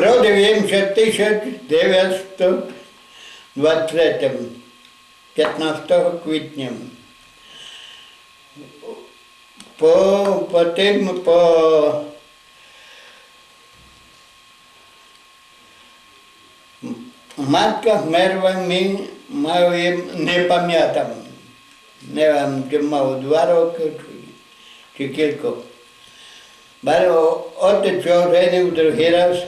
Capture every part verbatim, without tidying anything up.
Родив єм ся тисяч девятсто двадцять третим, пятнадцятого квітня. По, по тым, по, матка вмерла, ми мав, не памятам. Не знам, ци мав два рокы, ци, ци кілько. Баро отец ся оженив другый раз,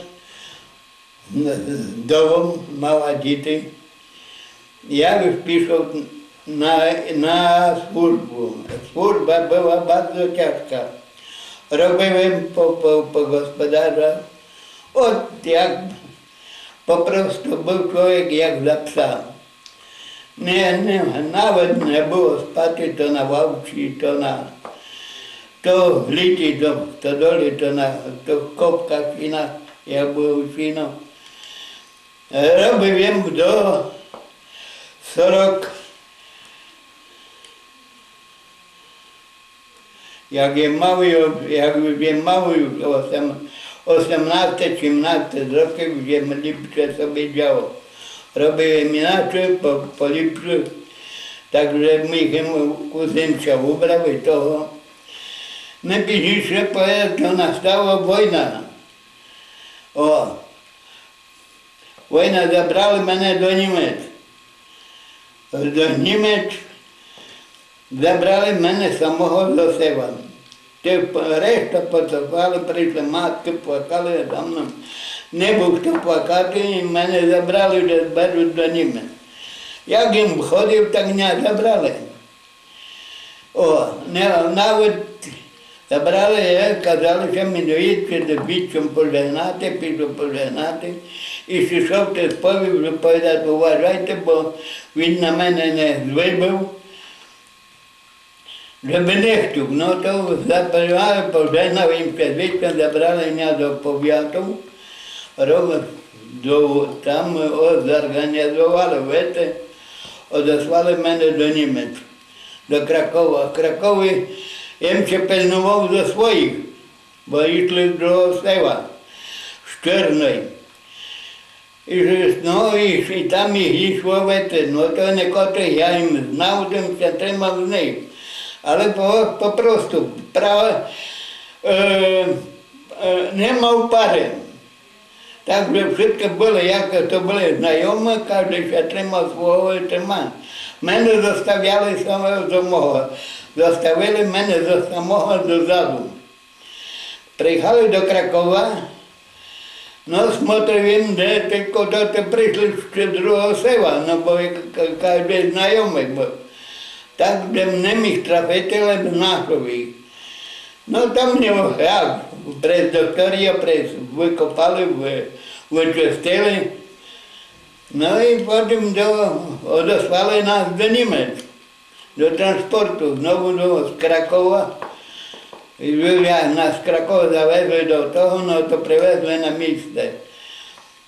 з домом, мала діти. Я уж пішов на, на службу. Служба была бардзо тяжка. Робив єм по, по, по господарству. От як попросту быв чловек як за пса. Не, не, навет не было спати то на лавці, то на, то в літі, то в стодолі, то на, то в копках і на, як было сіно. Робив єм до сорок, як єм мав, як єм мав осем-, осемнадцять, сімнадцять років, уж єм ліпше собі дзяв. Робив єм іначе, по-, поліпше. Так же міг єм, кус єм ся убрав і того. Не пізніше, повідац, настала война. О, война, забрали мене до Німец. До Німец забрали мене самого зо села. Те п-, решта потопали, пришли, маткы плакали, а за мном не быв хто плакати, і мене забрали, же беруть до Німец. Як єм ходив, так ня забрали. О, не, навет забрали, е, казали, што ми доїдь, што до вітчом пожегнати, пішов пожегнати. І сішов, те сповів, же повідать, уважайте, бо він на мене не злый быв, же бы не хотів. Но то забрали, пожегнав єм ся з вітчом, забрали мене до повіту, ровно до, там озорганізовали, вете, одослали мене до Німець. До Кракова. В Кракові єм ся пильновав за своїх, бо йшли з другого села, з Чорной. І ж, ну, і, і там їх йшло вете, ну, то некотрых я єм знав, тым ся тримав з них. Але по-, попросту, право, е, е, не мав пары. Так же вшыткы были, як то были знайомы, каждый ся тримав свого і тримав. Мене заставляли саме до мого. Заставили мене за самого дозаду. Приїхали до Кракова, но, смотрив єм, де тілько то, то пришли з другого села, но, бо к-, к-, каждый знайомый быв. Так же не міг трафити, лем знайшов їх. Но, там мені, як, през докторів, през выкопали, вы-, вычистили. Но і потім до-, одослали нас до Німець, до транспорту, знову до, з Кракова. І вже нас з Кракова завезли до того, но то привезли на місце.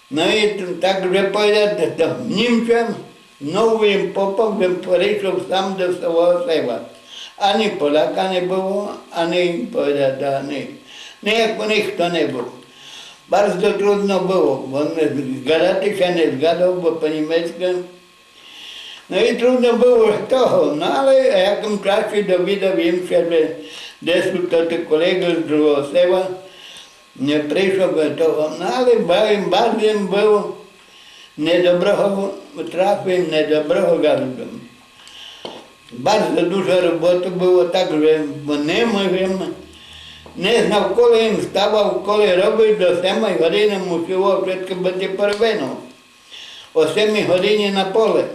Но і т-, так же повідать, то німцям, но єм попав, єм пришов сам до свого села. Ані Поляка не было, ані, повідать, ані, ніяк, ніхто не быв. Барз трудно было, бо не, згадати ся не згадав, бо по німецьку. Но і трудно было з того, но але в якым часі довідав єм ся, же десь туй тоты колеґы з другого села, не пришов бы того, но але ба-, барз єм быв недоброго, трафив недоброго ґазду. Барз дуже роботы было, так же не мог єм, не знав, коли єм вставав, коли робив, до семой годины мусило вшыткы быти поробено. О семій годині на поле.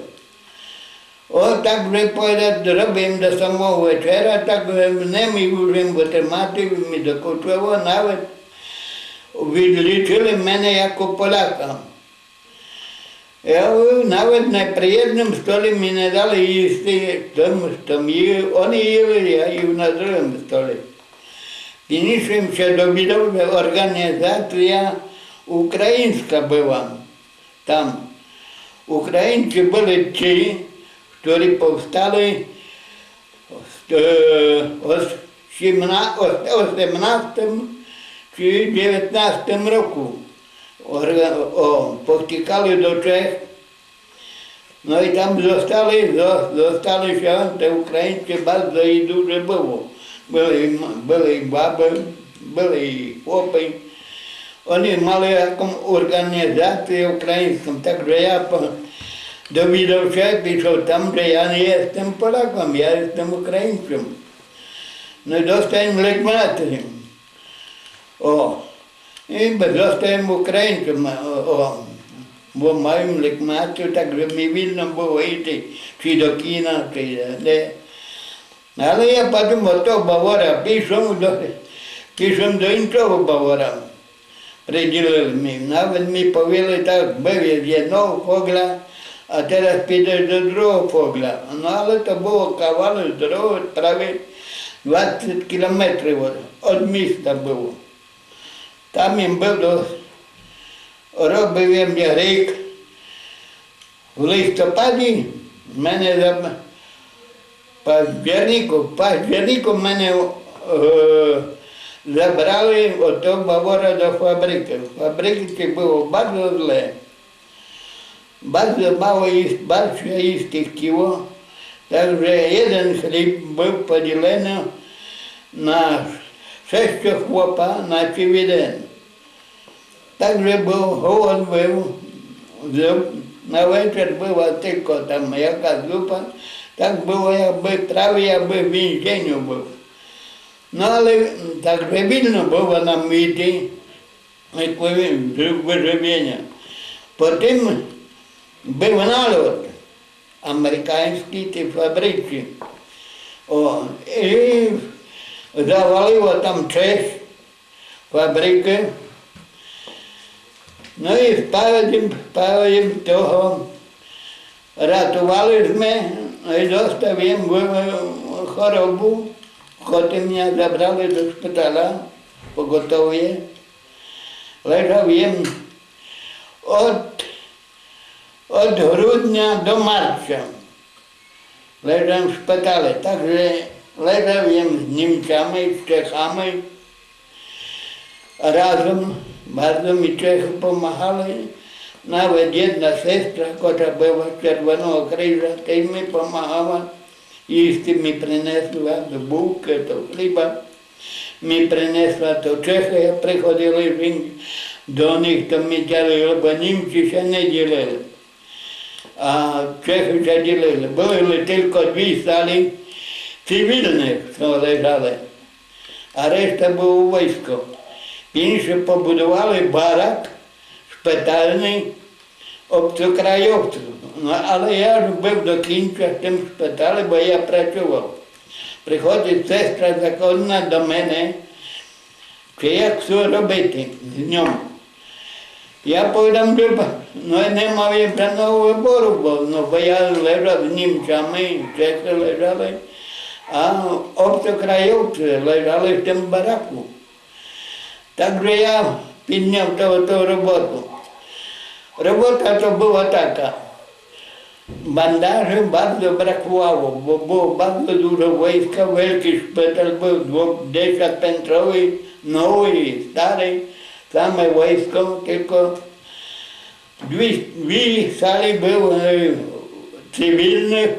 О, так же повідать, робив до самого вечера, так же не міг уж єм вытримати, ми докучливо, навет відлічили мене яко Поляка. Я говорю, навет на приєдным столі ми не дали їсти, там, там їли, они їли, я їв на другым столі. Пізніше єм ся довідав, же орґанізація україньска была. Там українці были ті, хторі повстали, е, ос-, сімна-, ос-, осемнадцятым чи девятнадцятым року. орга-, о, повтікали до Чех. Но і там зостали, зо-, зостали ся, те українців бардзо і дуже было. Были і м-, были і бабы, были і хлопы. Они мали яком орґанізацію українську, так же я по-, довідав ся, пішов там, же я не єстем Поляком, я єстем українцем. Но і достав єм леґімацію. О, і без достав єм українцем, о, о, бо мав єм леґімацію, так же мі вільно было іти, ци до кіна, ци де. Але я потім од того Бавора пішов до, пішов до іншого Бавора. Приділили мі. Навет мі повіли так: быв єс з єдного фогля, а тераз підеш до другого фогля. Но але то было кавалок дорогы, праві двадцет кілометрів од, од міста было. Там єм быв до, робив єм рік. В листопаді мене заб-, паździerniku, в паździerniku мене, е, забрали од того Бавора до фабрикы. В фабрикы было бардзо зле. Бардзо мало єс-, бардзо ся їсти хтіло. Так же єден хліб быв поділеный на шестьо хлопа на цілий ден. Так же быв голод, быв, зуп-, на вечер была тілько там якась зупа, так было, якбы, праві якбы в вінженю быв. Но але так же вільно было нам іти, як вы-, выживеня. Потім быв налёт американськый, ті фабрикы. О, і завалило там шість фабрикы. Но і спалили, спалили того. Ратовали сьме, і достав єм в-, хоробу, хотім мене забрали до шпиталя, поготовіє. Лежав єм од, од грудня до марця. Лежав в шпиталі, так же лежав єм з німцями, з чехами. Разом, бардзо мі чехы помагали. Навет єдна сестра, котра была з Червеного крижа, тіж мі помагала. Їсти мі принесла, то булкы, то хліба. Мі принесла, то чехы приходили жін-, до них, то мі ділили, бо німці ся не ділили. А чехы ся ділили. Были тілько дві салі цивільных, што лежали, а решта было войско. Пізніше побудовали барак шпитальный, оптокрайовців. Но, але я ж быв до кінця в тім шпиталі, бо я працював. Приходить сестра закона до мене, ци я хцу робити з ньом. Я повідав, же б-, но, я не мав єдного выбору, бо, но, бо я лежав з німцями, чехы лежали, а оптокрайовці лежали в тім бараку. Так же я підняв ту, ту роботу. Робота то была така. Бандажів бардзо бракувало, бо было бардзо дуже войска, великый шпиталь быв, двох-, десятьпентровый, новый, старый, саме войско, тілько дві, дві салі было, е, цивільных,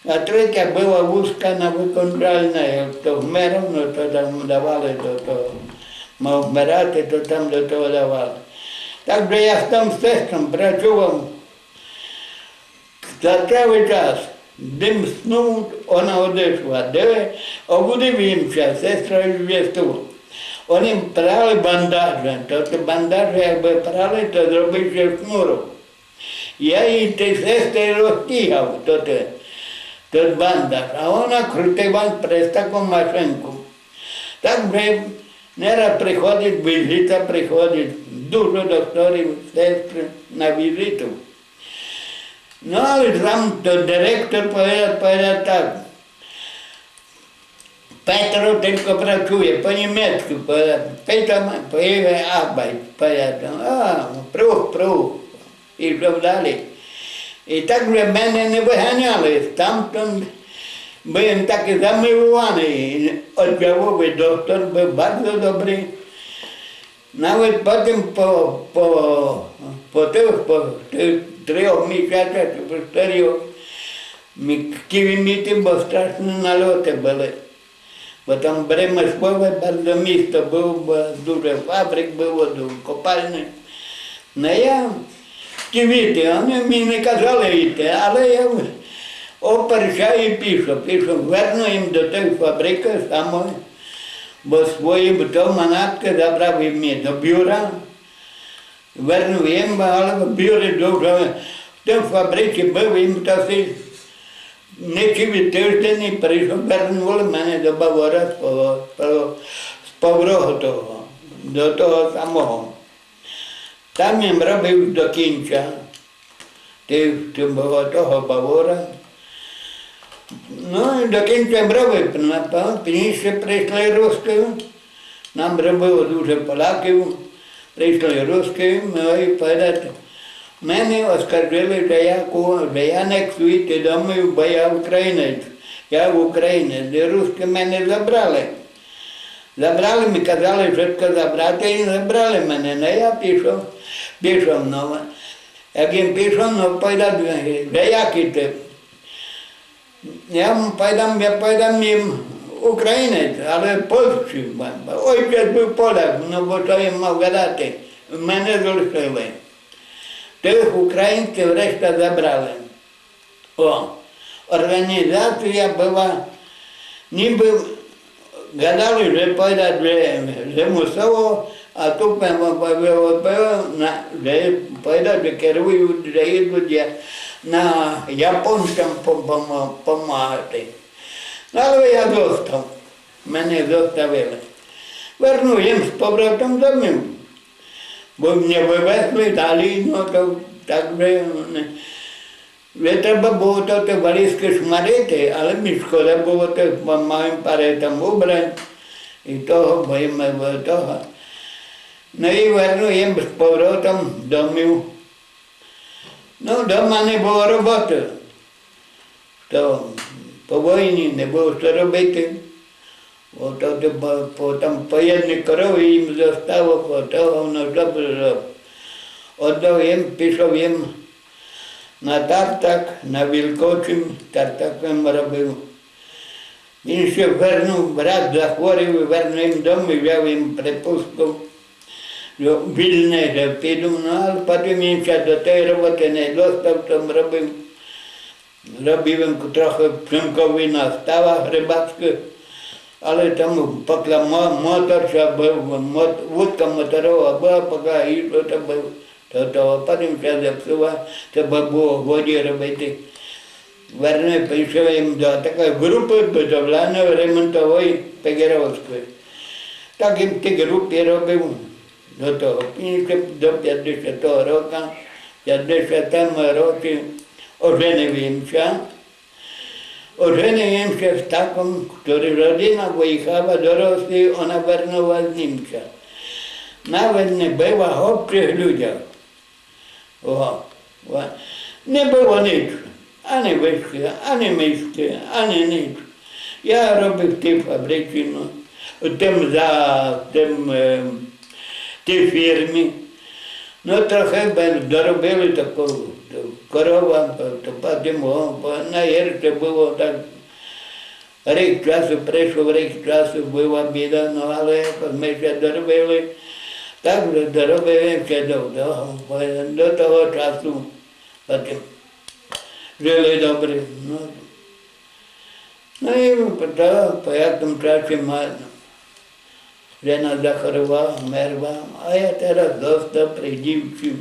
а третя была вузка на выкончальне, як то вмирав, но то там давали до того. Мав вмирати, то там до того давали. Так же я з тым сестром працював за цілый час. Дым снув, она одышла. Де, обудив єм ся, сестра весь тут. Они прали бандажі, то, то бандажі якбы прали, то зробив ся шнурок. Я її, тій сестрі, розтігав тот, тот бандаж, а она крутила през таку машинку. Так же не раз приходить, візита приходить, дуже докторів, сестры на візиту. Но, але там тот директор повідав, повідав так: Петро тілько працює, по-німецькы, по-, Петро ма-, поїде Арбайт, Петро. А, прух, прух. Ішов далі. І так же мене не выганяли. Там, там быв такый замилованый. Одділовый доктор быв бардзо добрый. Навет потім по, по, по тых, по три-, трьох місяцях, по штырьох, ми хтіли іти, бо страшны налёты были. Бо там промыслове бардзо місто было, бо дуже фабрик было, дуже копальни. Но я хтів іти, а они ми не казали іти, але я оперся і пішов, пішов. Вернув єм до той фабрикы самой, бо свої то манаткы забрав єм до бюра. Вернув єм, але в бюрі дуже, в тій фабриці быв єм таки не цілый тыждень і пришов, вернули мене до Бавора з пов-, з пов-, з повроту, до того самого. Там єм робив до кінця, ти, ти было того Бавора. Но і до кінця єм робив, на, на, пізніше пришли русскы, нам было дуже поляків, пришли русскы, но і повідать, мене оскаржили, же я ку-, же я не хтю іти домів, бо я українець, я українець, і русскы мене забрали. Забрали, ми казали, што забрати, і забрали мене. Но я пішов, пішов, но. Як єм пішов, но, повідать, же як іти. Я єм, повідам, я, повідам єм, українець, але польськый. Ойцец быв поляк, но бо што єм мав гадати. Мене залишили. Тых українців решта забрали. О, орґанізація была, нібы гадали, же повідать, же, же мусово, а ту пе-, пе-, пе-, пе-, на, же повідать, же керують, же ідуть я на японцям по-, помо-, помагати. Но, але я зостав, мене зоставили. Вернув єм з повротом домів, бо мене вывезли далі, но, то так же, не, Вже треба было то, то валізкы шмарити, але ми шкода было тых ма-, мав єм пару там убрань і того, бо єм было того. Но і вернув єм з повротом домів. Но, дома не было роботы. То по войні не было што робити. Ото де по, по, там по єдній корові єм зостав, по того, но, добре, оддав єм, пішов єм на Тартак, на Вілкочим, Тартак єм робив. Він ся вернув, брат захворів, вернув єм дом і взяв єм припуску, што вільне, што піду, но, але потім єм ся до тої роботы не достав, там робив. Робив єм трохи пшынкові на ставах рыбацькых, але там покла мо-, мотор ся быв, мот-, вудка моторова была, покла і што то быв, то, то потім ся зепсула, то бы было годі робити. Вернув, пішов єм до такой групы будовляньо-ремонтовой пегеровской. Так єм в тій групі робив. До того, і ще до пятдесятого рока, в пятдесятому році оженив єм ся. Оженив єм ся з таком, котрый родина выїхала до Росії, она вернулась з Німця. Навет не была в общых людях. О, о. Не было ніч. Ани вышкы, ани мышкы, ани ніч. Я робив в тій фабриці, но, тым за, тым, е, тій фірмі. Но, трохи бе-, доробили таку, то корова, то, то потім, о, бо найгірше было так. Рік часу, пройшов рік часу, была біда, но, але якось мы ся доробили. Так же доробив єм ся до, до, до того часу. Потім жили добре. Но, но і по, по якым часі ма-, жена захворіла, умерла, а я тераз зостав при дівці.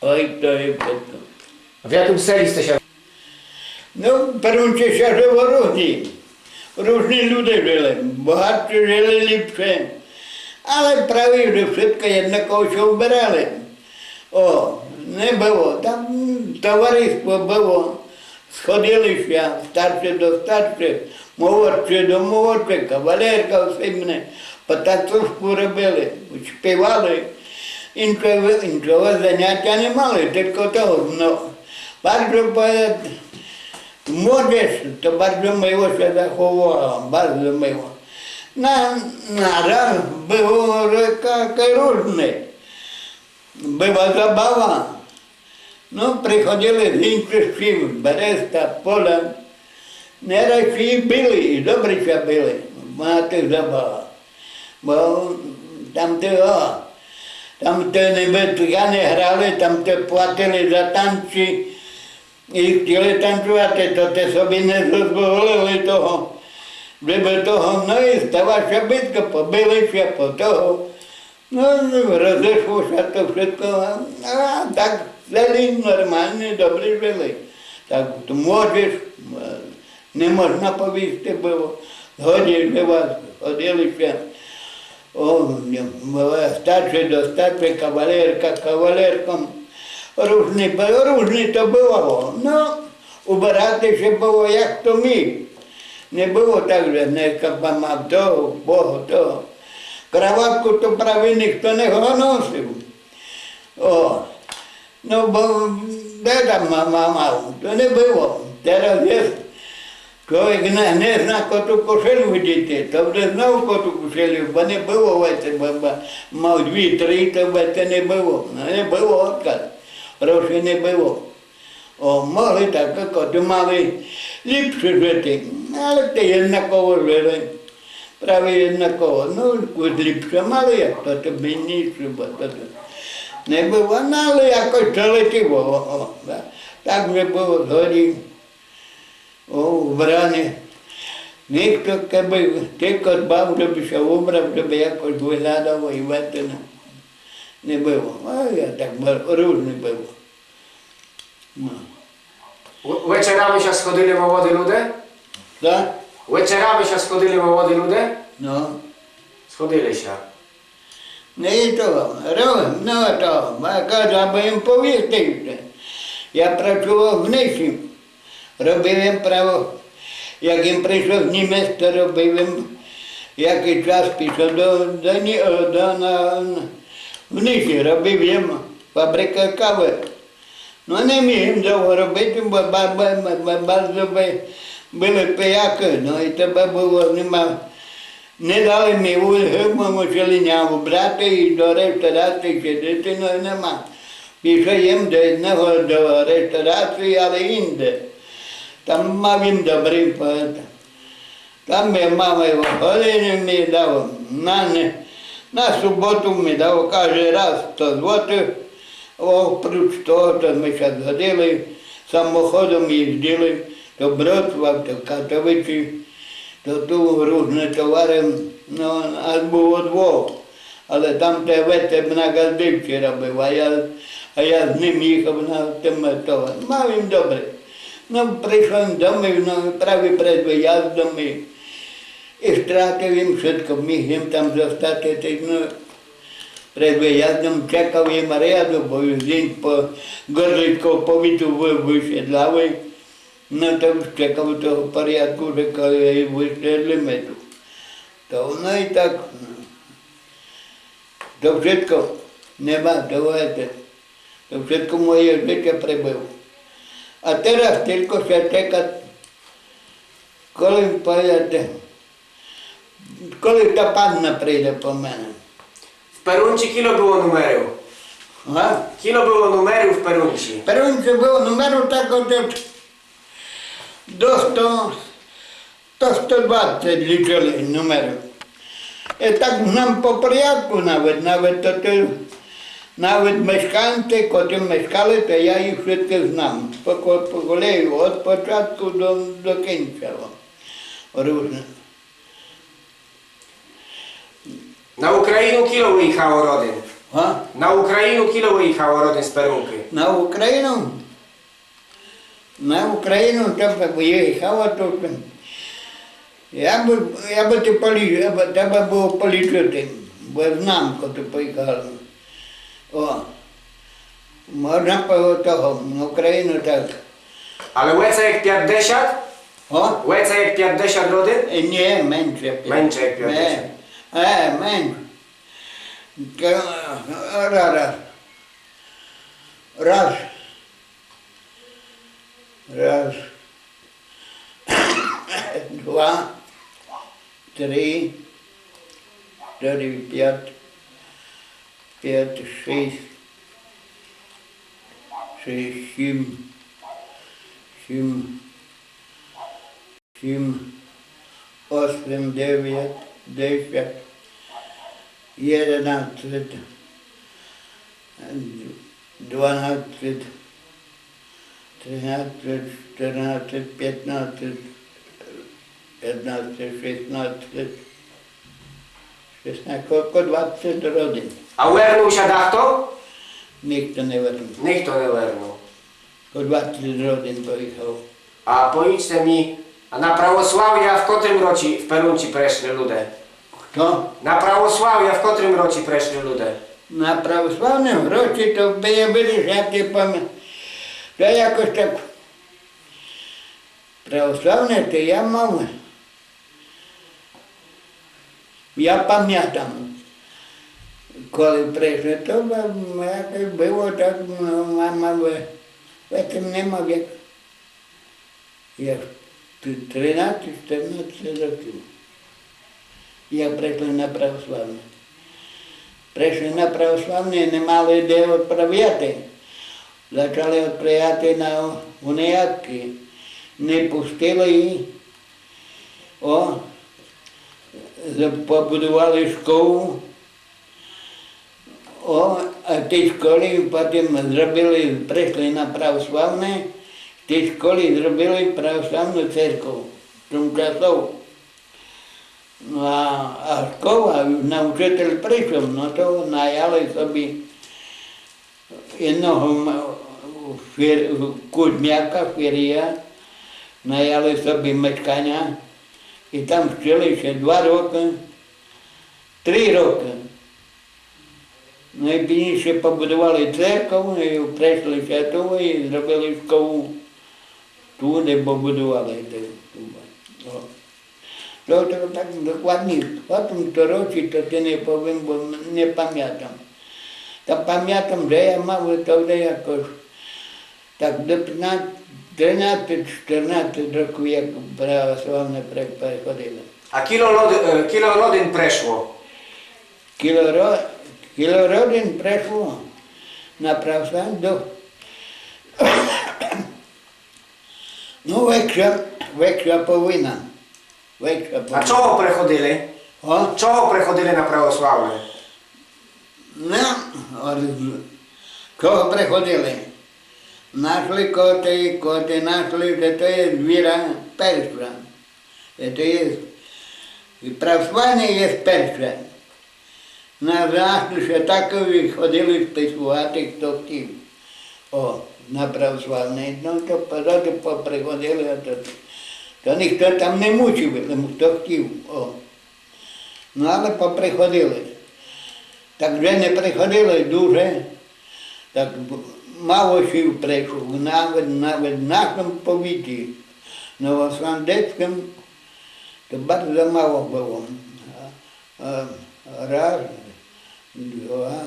Ой, то є пекно. В якым селі сте ся? Но, в Перунці ся жило ріжні. Ріжні люде жили. Богатшы жили ліпше. Але праві, же вшытко єднаково ся убирали. О, не было. Там товариство было. Сходили ся старшы до старшых, молодшы до молодшых, кавалерка всі мене, по татовству робили, співали. Іншого, іншого занятя не мали, тілько того, но, бардзо, е, молодіж, то бардзо мило ся заховувала, бардзо мило. На, на раз было река Керужне. Была забава. Ну, приходили з іншых сіл, Береста, Поля. Нераз і били, і добрі ся били на тых забавах. Бо там ты, о, там ты не, не грали, там ты платили за танці, і хотіли танцювати, то ты собі не дозволили того, жебы того, ну і стала ся битка, побили ся по того. Ну, розышло ся то вшытко, а, а так жили нормално, добрі жили. Так, то молодіж, е, не можна повісти было. Згоді жила, сходили ся. О, была старша до старшей, кавалерка кавалерком. Ружні, ружні то было. Ну, убирати ся было, як хто міг. Не было так, же не мав того, бо того. Краватку то праві ніхто не носив. О, ну, бо де там ма-, ма-, мав? То не было. Тераз єст, чоловік не, не зна, коту кошелю вдіти, то вже знав, коту кошелю, бо не было веце, бо, бо мав дві-три, то веце не было. Ну, не было одказ. Грошей не было. О, могли так, як то мали ліпше жити, але то єднаково жили. Праві єднаково. Ну, кус ліпше мали, як то, то біднійше, бо то, то не было, ну, але якось то летіло, о, о, да. Так же было згоді, о, убране. Ніхто, кебы тілько дбав, жебы ся убрав, жебы якось выглядало і веце не, не было. А я так бу-, ружні было. Ну. В-, вечерами ся сходили молоді люде? Так? Вечерами ся сходили молоді люде? Ну. Сходили ся. Ну і то, ро-, ну то, я кажу, абы їм повісти. Я працював в Ниші, робив їм право. Як їм прийшов німець, то робив їм якый час, пішов до, до Ні-, до, на, в Ниші, робив їм фабрика кавы. Ну, не міг їм довго робити, бо ба-, ба-, ба-, ба-, барз бы-, были пиякы, ну, і тебе было нема. Не дали ми ульгы, мы мусили ня убрати і до реставрації сидіти, ну, і нема. Пішов їм до єдного до реставрації, але інде. Там мав їм добрый поет. Там ми мама його годины ми дав на не-, на суботу ми дав каждый раз сто злотых, о, плюс того, то ми ся згодили, самоходом їздили, то Вроцлав, то Катовиці, то ту ружні товары, ну, нас было двох. Але там те веце на Газдівці робив, а я, а я з ним їхав на тым товар. Мав їм добрі. Ну, прийшов їм домів, ну, праві перед выяздом і, і стратив їм вшытко, міг їм там зостати, та й, ну, перед выяздом чекав їм ряду, бо він по Горлицького повіту вы-, выседлавый. Ну, то чекав того порядку, же коли выседлиме ту. То воно і так. То вшытко нема, то веце. То вшытко моє житя пребыло. А тераз тілько ся чекат, коли поєде, коли та панна прийде по мене. В Перунці кілько было нумерів? А? Кілько было нумерів в Перунці? В Перунці было нумерів так от до сто, та сто двадцять лічили нумерів. І так знам по порядку навет, навет то ты, навет мешканці, котрі мешкали, то я їх вшыткых знам. По ко-, по колею, од початку до, до кінця. Ружні. На Україну кілько выїхало родин? А? На Україну кілько выїхало родин з Перункы? На Україну? На Україну там так выїхало, то там. Я бы, я бы ти полі-, я бы, треба было полічити, бо знам, котрі поїхали. О, можна было того, на Україну так. Але веце як пятдесят? О? Веце як пятдесят родин? Е, ні, менше. Менше як пятдесят. Е, е, менше. Ка-, ра-, ра-, раз. Раз. Два. Три. Штыри, пять, пять, шість, шість, сім, сім, сім, осем, девять, десять, єдинадцять, дванадцять, тринадцять, чотирнадцять, пятнадцять, пятнадцять, шістнадцять, шістнадцять, ко-, ко двадцять родин. А вернув ся дахто? Ніхто не вернув. Ніхто не вернув. Ко двадцять родин поїхав. А повічте мі, а на православя в котрым році в Перунці пришли люде? Хто? На православя в котрым році пришли люде? На православным році то были, я не памя-, то якось так. Православне то я мав, я памятам, коли пришли, то б-, якось было так, ну, мама в-, в этом не мав як. Я т-, тринадцять, чотирнадцять років. Я пришли на православне. Пришли на православне, не мали де отправяти. Зачали отправяти на уніяткы. Не пустили і, о, з-, побудували школу. О, а в тій школі потім зробили, пришли на православне, в тій школі зробили православну церкву, тимчасово. Ну, а, а школа, научитель пришов, ну то наяли собі єдного м-, фір-, кузмяка, фірія, наяли собі мешканя і там вчили ся два рокы, три рокы. Ну і пізніше побудували церкву, і пришли ся туй, і зробили школу. Туй, де побудували, де туй. О. То, то так докладні, в котрым то році, то ти не повім, бо не памятам. Та памятам, же я мав тогды якось так до пятнадцять, тринадцять, чотирнадцять років, як православне пре-, приходило. А кілько лод-, е, кілько родин пришло? Кілько ро-, кілько родин пришло на православне до, ну, векша, векша половина. Векша половина. А чого приходили? О? Чого приходили на православне? Ну, от, чого приходили? Нашли коти, коти нашли, же то є віра перша. Же то є, і православне є перше. На нас лише такові ходили списувати, хто хотів. О, на православне. Ну, то позаду поприходили, а то, то ніхто там не мучив, тому хто хотів. О. Ну, але поприходили. Так вже не приходили дуже, так б-, мало сів прийшло, навіть, навіть в нашому повіті, Новосландецькому, то дуже мало було. А, а, раз, два,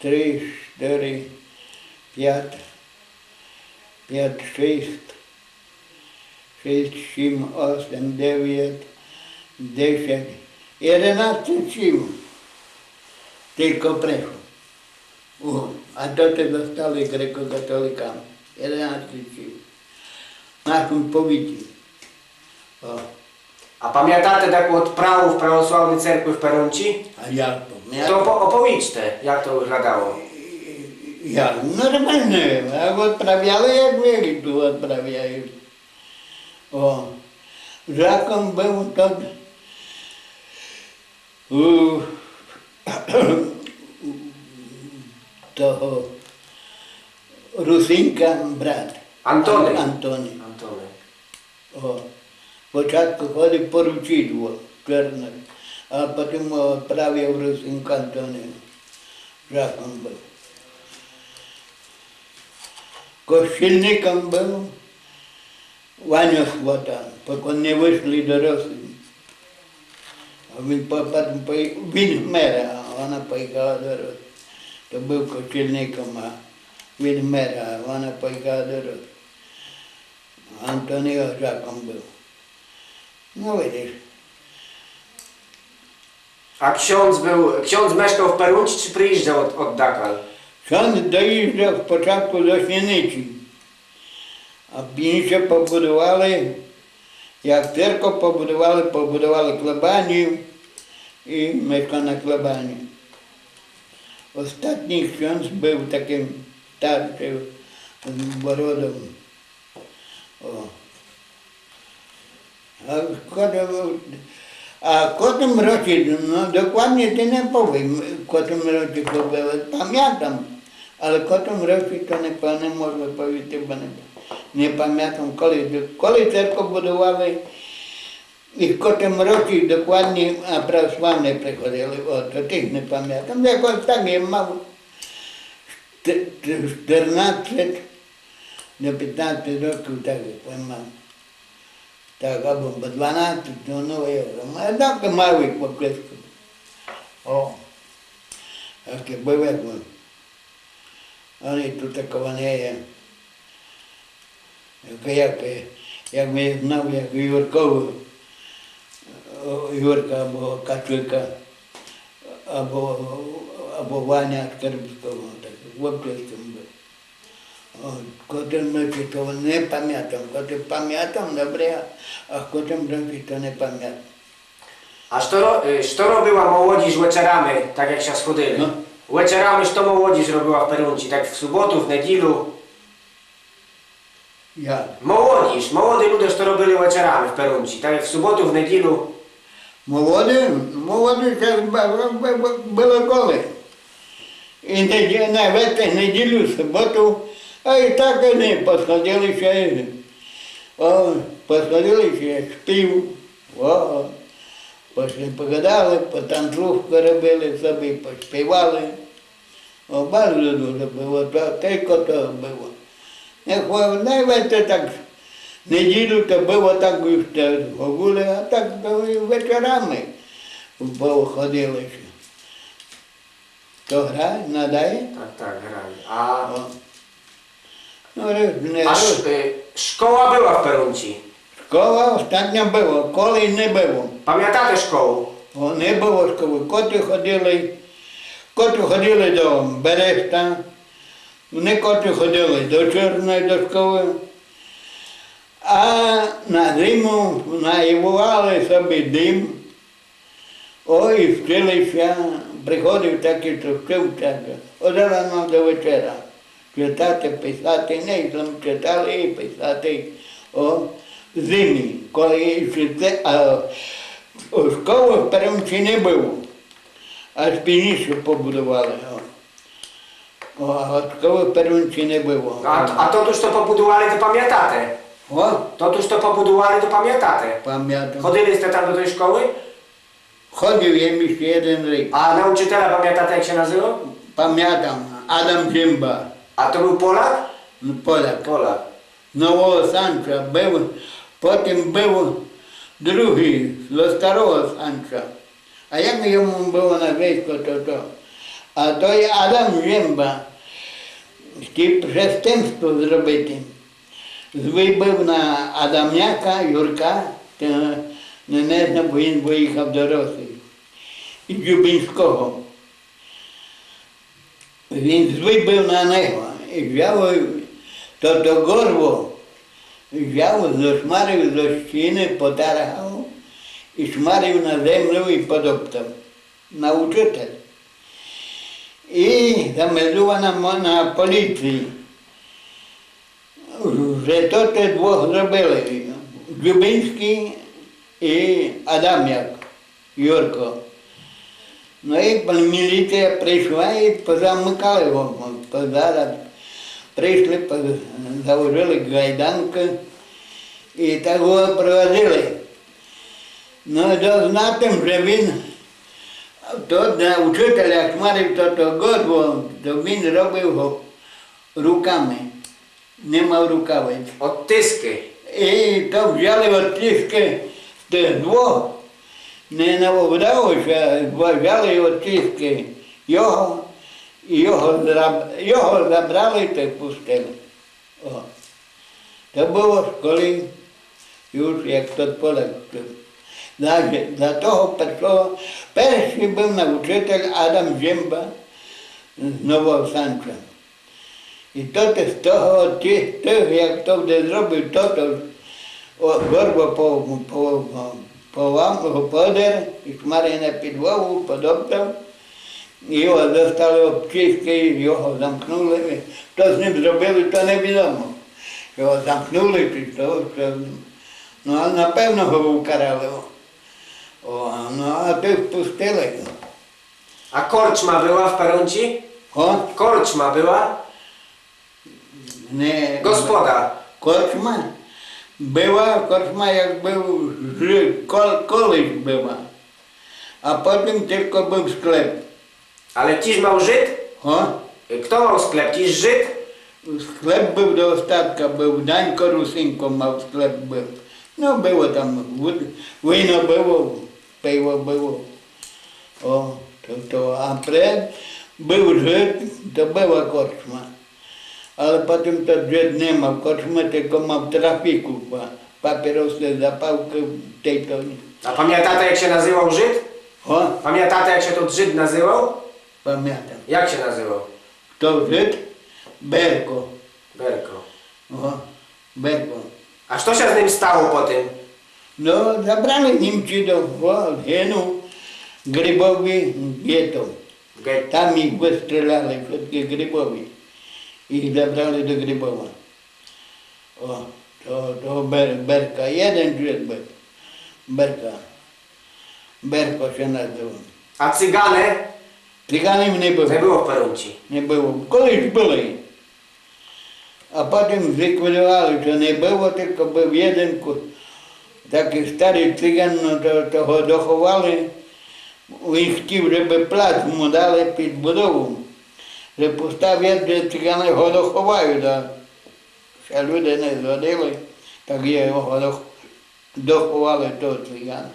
три, чотири, пять, пять, шість, шість, сім, осем, девять, десять, єдинадцять сів тільки пришло. О, а то те достали греко-католикам. Єдинадцять сів. В нашому повіті. О. А памятате таку отправу в православній церкви в Перунці? А як то? То по-, оповічте, як то выглядало. Як? Нормално, як отправяли, як вірі ту отправяють. О, жаком быв тот, у, того Русинка брат. Антони. Антони. Антони. О, спочатку ходив поручитель, чорный, а потім отправив Русинка Антонина. Жаком быв. Кощільником быв Ваня Хватан, поки не вышли дорослі. А він по-, потім пої-, він вмер, а вона поїхала дорослі. То быв кощільником, а він вмер, а вона поїхала дорослі. Антоніо жаком быв. Ну, видиш. А ксьондз был, ксьондз мешкал в Перунци чи приїжджал од, од дакаль? Ксьондз доїжджал спочатку до Сіниці. А пізніше побудували, як церков побудували, побудували клебанію і мешкав на клебанії. Остатній ксьондз быв такым старшым з бородом. О. А котым, а котым році, ну, докладні ти не повім, котым році то было, памятам, але котым році то не, не можу повісти, бо не, не памятам, коли, коли церков будували, і котым році докладні, а православні приходили, о, то тых не памятам. Якось так я мав чотирнадцять до пятнадцять років, так як я мав. Так, або дванадцять, ну, ну, я, а так мав і по квитку. О, так і было. Они тут такого не є. Як, як, як я знав, як Юркову, о, Юрка або Качука, або, або Ваня Скарбського, так, в Обчевському быв. О, котым році то не памятам, котым памятам добре, а котым році то не памятам. А што ро-, е, што робила молодіж вечерами, так як ся сходили? Ну. Вечерами што молодіж робила в Перунци, так в суботу, в неділю? Як? Молодіж, молоді люде, што робили вечерами в Перунци, так як в суботу, в неділю? Молоді, молоді, се б-, б-, б-, было коли. І недє-, на вечір, неділю, суботу, а і так они посходили ся, о, посходили ся, спів, о, пошли погадали, потанцювку робили собі, поспівали. О, барзо дуже было, то, тілько того было. Не хо-, не вечір так, неділю то было так, уж те гуляли, а так то і вечерами походили ся. То грай, надай? Так, так, грай. А... О. Ну, раз, не раз. А ш-, е, школа была в Перунци? Школа остатня была, колись не было. Памятате школу? О, не было школы. Котрі ходили, котрі ходили до Берешта, некотрі ходили до Чорной до школы. А на зиму наївували собі дим. О, і вчили ся, приходив такый, што вчив ся од рана до вечера. Читати, писати, не, там читали і писати. О, зимі, коли іщи це, а, о, школы в Перунци не было. Аж пізніше побудували, о. О, а школы в Перунци не было. А, а тоту, што побудували, то памятате? О? Тоту, што побудували, то памятате? Памятам. Ходили сте там до той школы? Ходив єм іщи єден рік. А на учителя памятате, як ся называв? Памятам, Адам Дзимба. А то быв Поляк? Ну, Поляк. Поляк. З Нового Санча быв, потім быв другый, зо Старого Санча. А як йому было назвисько, то, то? А той Адам Дзимба хотів преступство зробити. Звый быв на Адамяка Юрка, то не, не знав, бо він выїхав до Росії. І Дзюбинського. Він звый быв на нього. І взяв тото горло, взяв, зошмарив зо стіны, потаргав, і шмарив на землю і потоптав. На учитель. І замелдувана мо-, на поліції. Вже то те двох зробили, Дзюбинськый і Адамяк Юрко. Ну і пол-, міліція пришла і позамыкали го, поза-, пришли, поз-, заложили кайданкы і так го провадили. Ну, то знати, же він, то на учителя шмарив тото горло, то він робив го руками. Не мав рукавиць. Оттискы. І то взяли оттискы з тых двох. Не наводило ся, взяли оттискы його, і його зраб-, його забрали та й пустили. О. То было в школі, уж як тот Поляк. За, за того першого, першый быв навчитель Адам Жимба з Нового Санча. І тот з того, тых, тых, як то де зробив, тот, о, горбо по, по, по вам, подер, і шмарина під голову, подоптав, і його застали обчистки, його замкнули. Што з ним зробили, то невідомо. Його замкнули, чи што, што, ну, а напевно го укарали. О, ну, а тых пустили. А корчма была в Перунці? О? Корчма была? Не. Господа. Корчма? Была корчма, як быв жыд, ко-, колись была. А потім тілько быв склеп. Але тіж мав жыд? О? Хто мав склеп? Тіж жыд? Склеп быв до остатка, быв Данько Русинко мав склеп быв. Ну, было там вуд-, вино было, пиво было. О, то, то, а пред быв жыд, то была корчма. Але потім тот жыд не мав корчмы, тілько мав трафіку, па-, папіросы, запалкы, тей то. А памятате, як ся называв жыд? О? Памятате, як ся тот жыд называв? Памятам. Як ся называв? Хто жыд? Берко. Берко. О, Берко. А што ся з ним стало потім? Ну, забрали німці до, о, гинув, Грибові гетто. Гетто. Там їх выстріляли, вшыткых Грибові. Їх забрали до Грибова. О, то, то Бер-, Берка. Єден жыд быв. Берка. Берко ся называв. А цигане? Циганів не было. Не было в Перунці? Не было. Колись были. А потім зліквідовали, што не было, тілько быв єден ку-, такый старый циган, ну, то, того доховали. Він хотів, жебы плац му дали під будову. Же постав, як же циганы го доховають, а ся люди не згодили, так його дох-, доховали того цигана.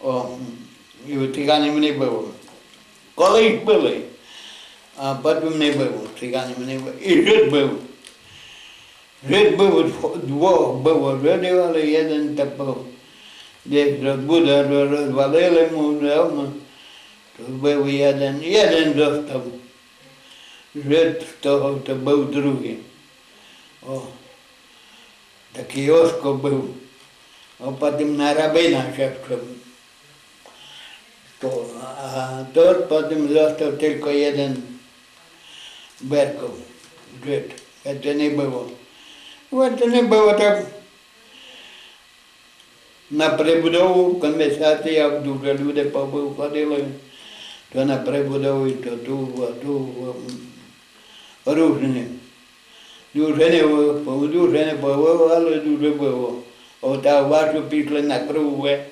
О, і у циганів не было. Колись были, а потім не было, циганів не было. І жыд быв. Жыд быв, дво-, двох было жыдів, але єден та быв. Десь розбуда-, розвалили му давно, то быв єден, єден зостав. Жыд з того, то быв другый. О. Такый оско быв. А потім на рабина ся вчив. То, а тот потім зостав тілько єден Берко, жыд. Веце не было. Веце не было так. На прибудову, конверсація, дуже люди повыходили, то на прибудову, то ту, а ту, м, ружне. Дуже не, дуже не было, але дуже было. Ота вашу пішли на круге.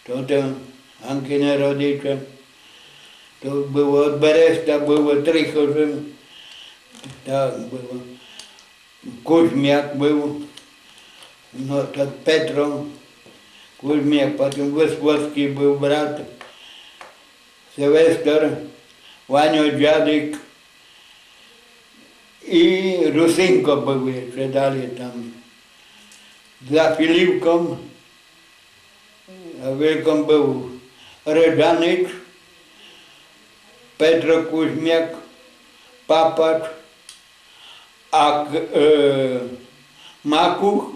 То, то Ганкины родичі. То было од Береста, было три хыжы. Так было. Кузьмяк быв, но, тот Петро Кузьмяк, потім Высоцькый быв брат, Силвестр, Ваня Джадик і Русинко быв іщи далі там. За Філівком, а великом быв Реджанич, Петро Кузьмяк, Папач, а к-, е, Макух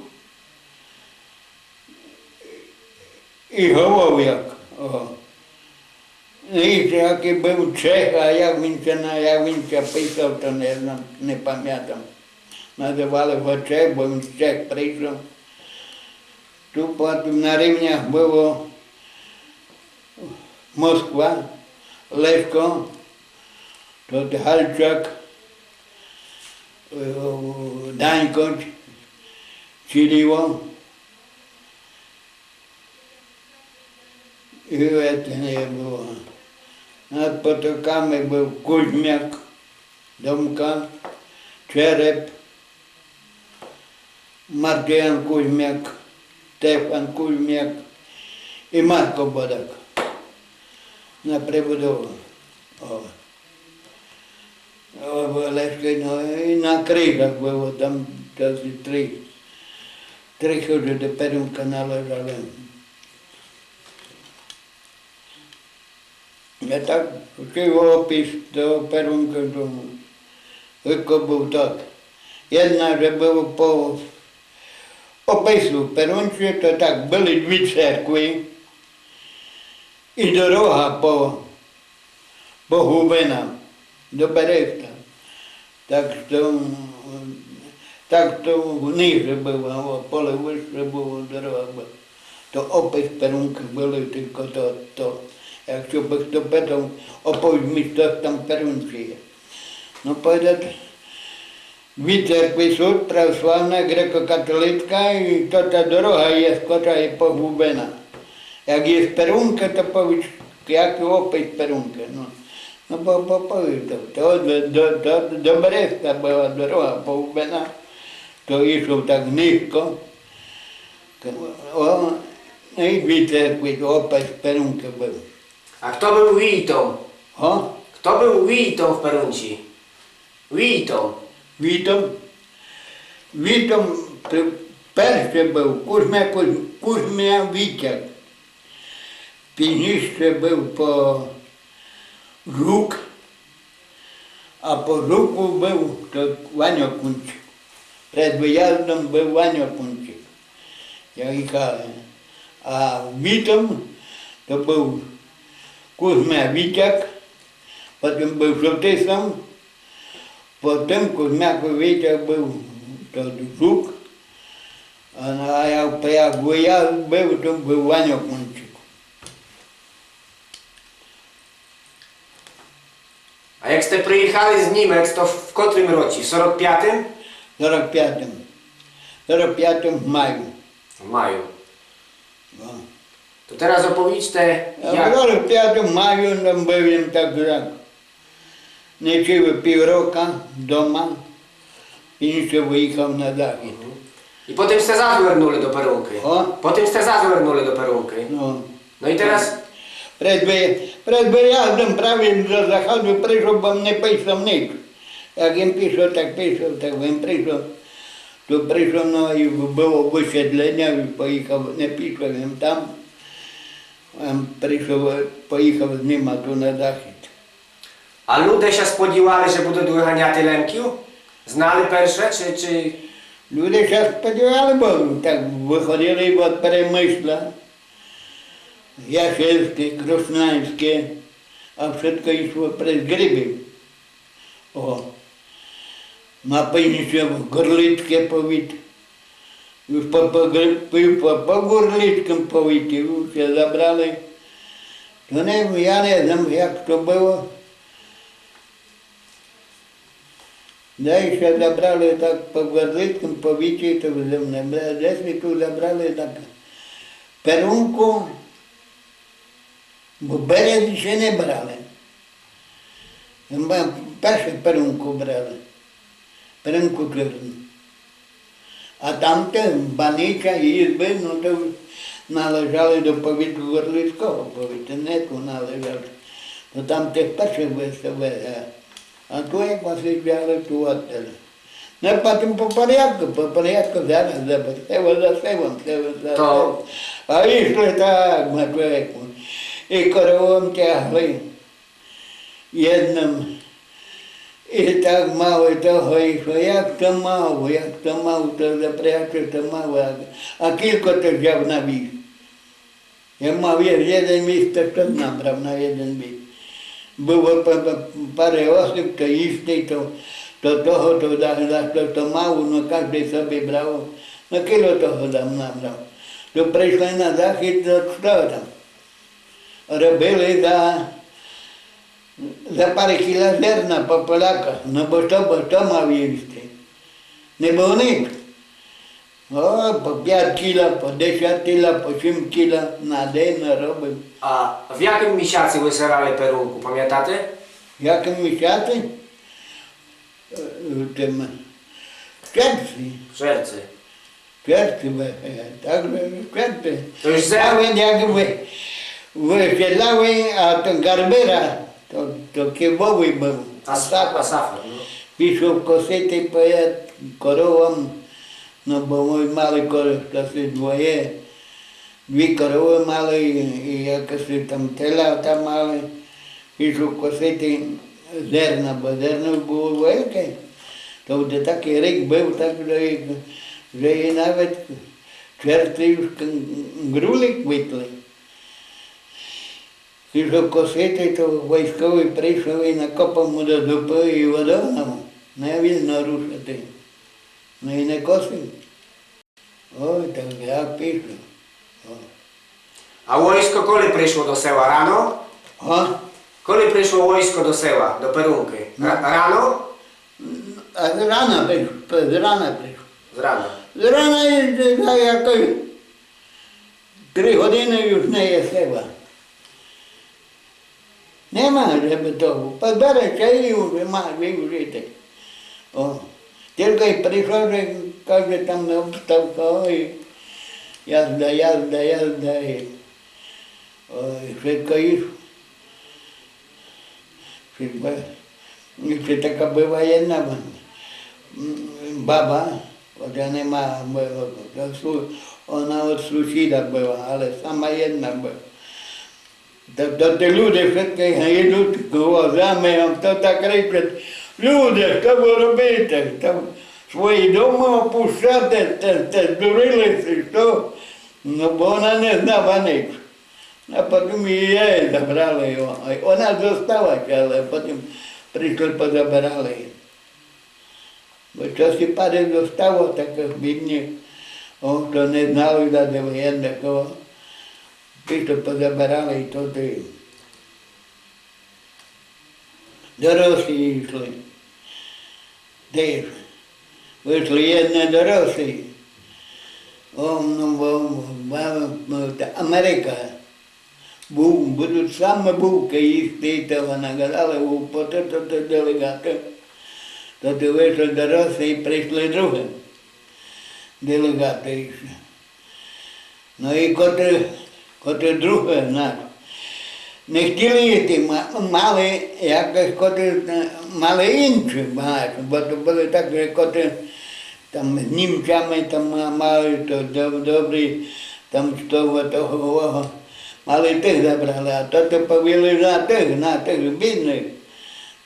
і Головяк. О. І ще якый быв чех, а як він ся на-, як він ся писав, то не знам, не памятам. Называли го чех, бо він з Чех пришов. Ту потім на Рівнях было Москва, Лесько, тот Гальчак, е, Данько, Чіліво. І это не было. Над Потоками быв Кузьмяк, Домка, Череп, Мартиян Кузьмяк, Стефан Кузьмяк і Марко Бодак. На прибудову. О. О, Лесько, ну, і на Крижах было, там, там три, три хыжы до Перунка належали. Я так хотів опис того перунка, то легко быв тот. Єдна, же быв по опису перунчі, то так, были дві церкви і дорога по, по Губинам до Береста. Так то, так то ниже было, а поле выше было, дорога была. То опис перункы были, тілько то, то. Якщо бы хто питав, оповість мі, што там перунчі є. Но, повідать, дві церкви суть, православна, греко-католицька, і то та дорога є, котра є погубена. Як є перунка, то повість, як опис перунка. Но, но, по, по, повість, то, то до, до, до, до Береста была дорога погубена, то йшов так низько. О, і дві церкви, опис перунка быв. А хто быв війтом? Го? Хто быв війтом в Перунчі? Війтом. Війтом? Війтом пе-, перше быв Кузьма, Кузь-, Кузьма Вітяк. Пізніше быв по Жук, а по Жуку быв то Ваня Кунчик. Перед выяздом быв Ваня Кунчик. Як і каже. А війтом то быв Кузьма Вітяк, потім быв Шовтисом, потім Кузьма Вітяк быв то Жук, а, а як, як выязд быв, то быв Ваня Кунчик. А як сте приїхали з Німец, то в котрым році? Сорок пятым? Сорок пятым. Сорок пятым в маю. В маю. Но. То тераз оповіджте, а як... В сорок пятым в маю там быв єм так, так. Не жив пів рока дома, і ще выїхав на захід. Мгм. І потім сте зазвернули до Перункы? О? Потім сте зазвернули до Перункы? Но. Но і тераз... Пред вы-, пред выяздом правым до заходу пришов, бо не писав ніч. Як єм писав, так писав, так єм пришов. То пришов, но і было выселеня, і поїхав, не писав єм там. Єм пришов, поїхав з нима ту на захід. А люде ся сподівали, же будуть выганяти Лемків? Знали перше, чи, чи... Люде ся сподівали, бо так выходили од Перемышля, Яшевське, Крошнанське, а вшытко йшло през Грибів. О. На північ Горлицьке повіт. Уж по, по, по, по Горлицькому повіті уж ся забрали. То не, я не знам, як то было. Десь ся забрали так по Горлицькому повіті, то вже не, десь ми ту забрали так Перунку, бо Берез іщи не брали. М-, перше Перунку брали. Перунку Чорну. А там те Баниця, Ізбы, но, то належали до повіту Горлицького повіту, не ту належали. То там те перше виставили, а ту як вас відбирали, ту віддали. Но, потім по порядку, по порядку, зараз за сево, за сево, сево, за сево. А йшли так, Матвейку, і коровом тягли. Єдным. І так мало того, і што як то мало, як то мало, то запряче, то мало, а, а кілько то взяв на віз? Я мав є-, єден віз, то што набрав на єден віз? Было па-, па-, пару осіб, то їсти, то, то того, то да-, да-, то, то мало, но каждый собі брав, но кілько того там набрав. То прийшли на захід, то што там? Робили за, за пару кіла зерна по поляках, но бо што, бо што мав їсти? Не было ніч. О, по пять кіла, по десять кіла, по сім кіла на день наробив. А в якым місяци высирали Перунку, памятате? В якым місяци? Е, в тым, в червци. В червци. В червци, е, так же, в червци. То есть... А він як вы-, выселяли, а то Гарбера, то, то Києвовый быв. Ас-, Асафа. Асафа, но. Пішов косити, поет, коровам, но, бо мы мали коро-, коси двоє. Дві коровы мали, і якось там теля там мали. Пішов косити зерна, бо зерно было велике, то вже такый рік быв, так же і, же і навет черти уж ґрулі квітли. Пішов косити, то войсковый пришов і накопав му до дупы і водов нам. Не вільно рушити. Но і не косив. Ой, так я пішов. О. А войско коли пришло до села? Рано? А? Коли пришло войско до села, до Перункы? Ра-, рано? А з рана приш-, з рана пришло. З рана. З рана і, і, і якось три годины уж не є села. Нема, же бы то, позбере чай і уж мож выжити. О, тілько й пришло, же, каже, там обставка, ой, язда, язда, язда, і, ой, швидко їж. Швидко. І ще така была єдна, м, баба, от я не маю, бо, бо, су-, она од сусіда была, але сама єдна была. Та, та ті люди швидко йдуть возами, а то так кричать: «Люди, што вы робите? Там свої домы опущате, сте, сте здуріли, чи што?» Но, бо она не знала ніч. А потім її забрали. Она зостала, але потім пришли, позабирали її. Бо што ся пари зостало, такых бідных, о, што не знали, де воєнных, о, ті, што позабирали, і то ті до Росії йшли. Де ж? Вышли єдні до Росії. О, ну, бо, бо, бо, та Америка. Бу-, будуть саме булкы їсти, то вона казала, глупоты, то, то делеґаты. То ті вышли до Росії, пришли другі делеґаты іщи. Но і котрі, котрі другі, знаєш, не хотіли йти, ма-, мали якось котрі, е, мали інші багато, бо то были так, же котрі там з німцями там ма-, мали то доб-, добрі, там з того, того, мали тых забрали, а то, то повіли на тых, на тых бідных.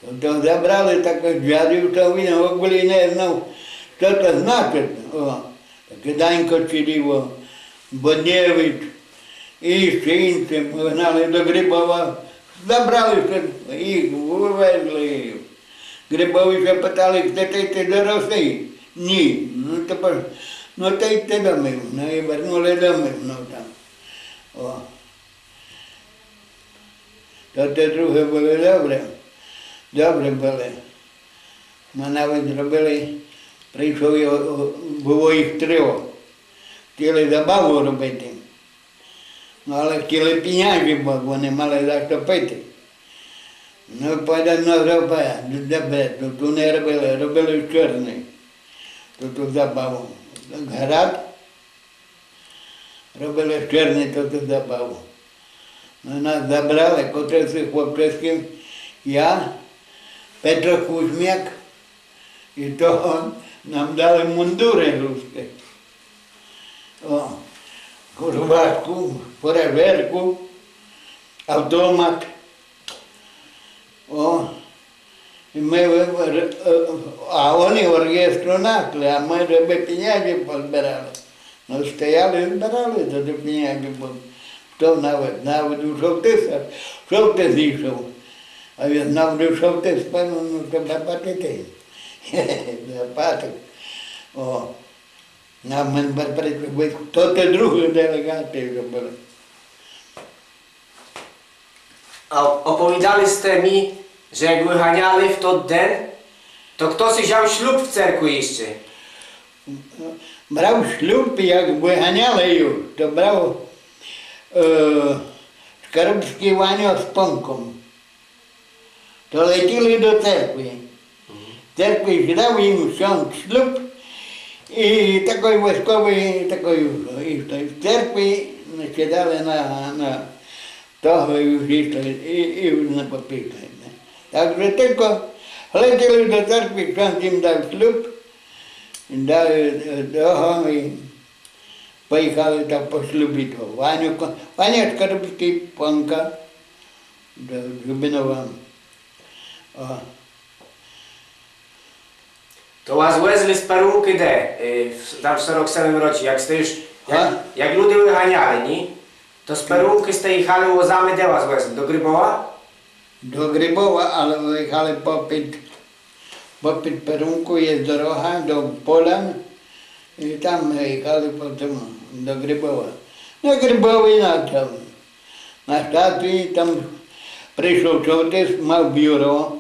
То, то забрали, так як дядів, то він в оґулі не знав, што то значить. О, таке Данько Чиріво, Боднєвич, і ще інші, мы гнали до Грибова, забрали всіх, їх вывезли. Грибові ся питали, де ти, ти до Росії? Ні. Ну, то пос-, ну, то йти домів. Ну, і вернули домів, ну, там. О. То ті другі были добрі. Добрі были. Мы навіть зробили, прийшов, о, о, было їх трьох. Хотіли забаву робити. Ну, але хотіли піняжі, бо вони мали за што пити. Ну, пойде на зробе, добре, то ту не робили, робили в Чорній. То ту забаву. Град робили в Чорній, то ту забаву. Ну, нас забрали, котрых з хлопчиків, я, Петро Кузьмяк, і то нам дали мундуры руські. О, рубашку, фуражерку, автомат. О, і мы, е, е, а они оркестру нашли, а мы же бы піняжі позбирали. Ну, стояли і збирали тоді піняжі, бо хто навіть, навіть у шовтиса, шовтис ішов. А він знав, же шовтис, певно, ну, треба платити. Заплатив. О. А мы пер-, пер-, то ті другі делеґаты вже были. А оповідали сте мі, же як выганяли в тот ден, то хтоси взяв шлюб в церкви іщи. Брав шлюб, як выганяли юж, то брав, е, Шкарбськый Ваньо з Понком. То летіли до церкви. В церкви ждав їм ксьондз шлюб, і такой войсковый, такой, і в той церкви накидали на, на того і всі, і, і на попікли. Так же тілько летіли до церкви, ксьондз їм дав шлюб, дав, е, того, і поїхали так по шлюбі до Ваню Ко-, Ваня Шкарбськый, Понка. До Дзубинова. О. То вас везли з Перункы де? Е, в, там в сорок семым році, як сте уж, як, як люди выганяли, ні? То з Перункы сте їхали возами, де вас везли? До Грибова? До Грибова, але выїхали попід, попід Перунку є дорога до Полян. І там мы їхали потім до Грибова. На Грибові на там, на штації, там прийшов чоловік, мав бюро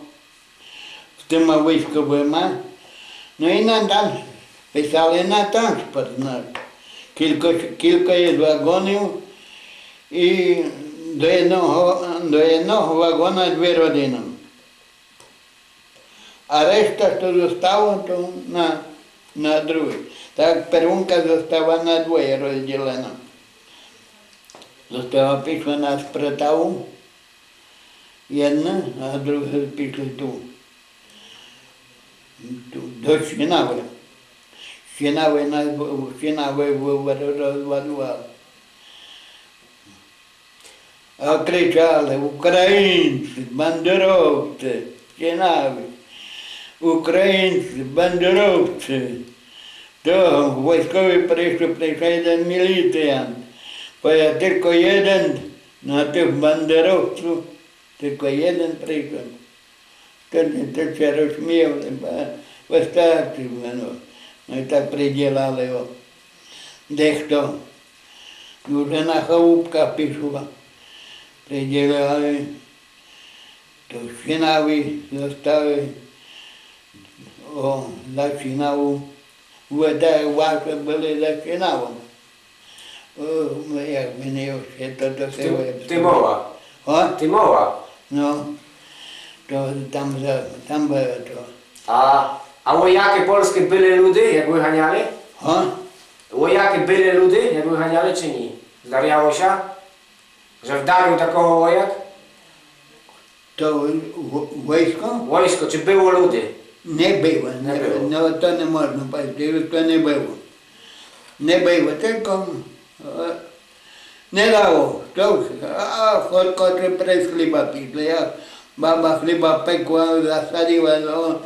з тыма військовыма. Ну і нам там писали на транспорт наш. Кілько, кілько є вагонів, і до одного, до одного вагона дві родины. А решта, што зостало, то на, на другый. Так Перунка зостала на двоє розділена. Зостала, пішла на Спритаву єдна, а друга пішла ту, ту, до Щінавы. Щінавы нас бу-, Щінавы бу-, розвалювали. А кричали: «Українці, бандеровці, Щінавы! Українці, бандеровці!» То військовый прийшов, прийшов єден міліціянт. Бо я тілько єден на тых бандеровців, тілько єден прийшов. Тоді то ся розсміяв, бо вистачить воно. Ну і так приділяли його. Дехто уже на халупках пішов, приділяли, то Щінавы зостали, о, за Щінаву. Вы де, ваші были за Щінавом. О, ну, як мені ще то, то... Тимова. О? Тимова. Ну, то там за, там было то. А, а воякы польскы были люди, як выганяли? О? Воякы были люди, як выганяли, чи ні? Здаряло ся, же вдарив такого вояк? То в-, войско? Войско, чи было люди? Не было, не было. Ну, то не можна повісти, то не было. Не было, тілько, е, не дало. То, а, хоть, хоть през хліба пішли. Я, баба хліба пекла, засадила, ну,